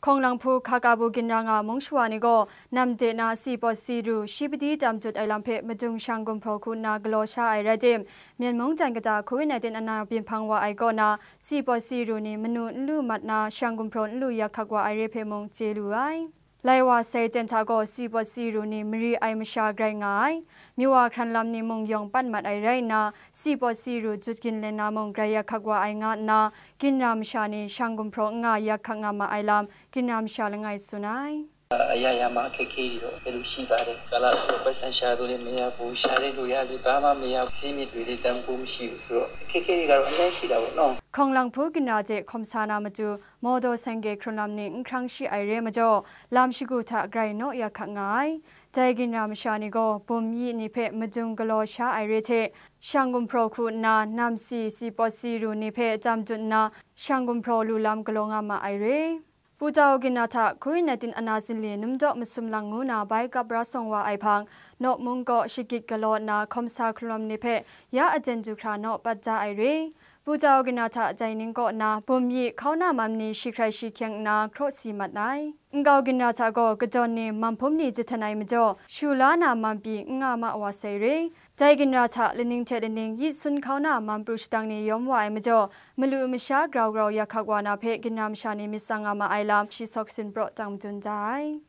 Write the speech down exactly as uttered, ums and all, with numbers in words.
Hkawng lang hpu hka ka bu ginra nga mung shawa ni gaw, nam de na si pawt si ru, shi padi tam jut ai lam hpe madung shang gumhpraw hku nna galaw sha ai rai tim, Myen mung jan kata covid nineteen ana byin hpang wa ai kaw na, si pawt si ru ni manu n lu mat na, shang gumhpraw n lu yak hkak wa ai re hpe mung chye lu ai. Lai wa sai jen hta gaw, si pawt si ru ni mari ai masha grai nga ai. Myu wa hkran lam ni mung yawng pan mat ai rai nna, si pawt si ru jut ginlen na mung grai yak hkak wa ai nga nna, ginra masha ni shang gumhpraw n nga yak hkak nga ma ai lam, ginra masha langai tsun ai. အရာရာမှာအခက်အခဲတွေတော့အလိုရှိပါတယ်။ ကာလဆိုတော့ပိုက်ဆံရှာသူလည်းမရဘူး၊ ရှာတဲ့လူရလည်းဘာမှမရဘူး။ ဆေးမြစ်တွေလည်းတန်ဖိုးမရှိဘူးဆိုတော့အခက်အခဲတွေကတော့အများကြီးရှိတာပေါ့နော်။ Hkawng lang hpu ginra hte hkawm sa na matu, mawdaw seng ge hkrun lam ni n hkrang shi ai re ai majaw, lam shagu hta grai naw ya hkak nga ai. Dai ginra masha ni gaw bum yi ni hpe madung galaw sha ai re hte, shang gumhpraw hku nna nam si, si pawt si ru ni hpe tam jut nna, shang gumhpraw lu lam galaw nga ma ai re. Putau ginra hta covid nineteen ana zinli num daw masum lang ngu na bai kap ra sawng wa ai hpang, Naw mung kaw shagit galaw nna hkawm sa hkrun lam ni hpe ya aten du hkra naw pat da ai re. Putau ginra hta dai ning kaw na bum yi hkau na mam ni shi hkrai shi hkyeng nna hkraw si mat ai. Nkau ginra hta gaw kadawn ni mam hpum ni jahtan ai majaw, shu la na mam pyi n nga ma wa sai re. Dai ginra hta laning hte laning yit sun hkau na mam pru shadang ni yawm wa ai majaw, malu masha grau grau ya hkak wa na hpe ginra masha ni myit tsang nga ma ai lam, shi sawk sin praw tang madun da ai.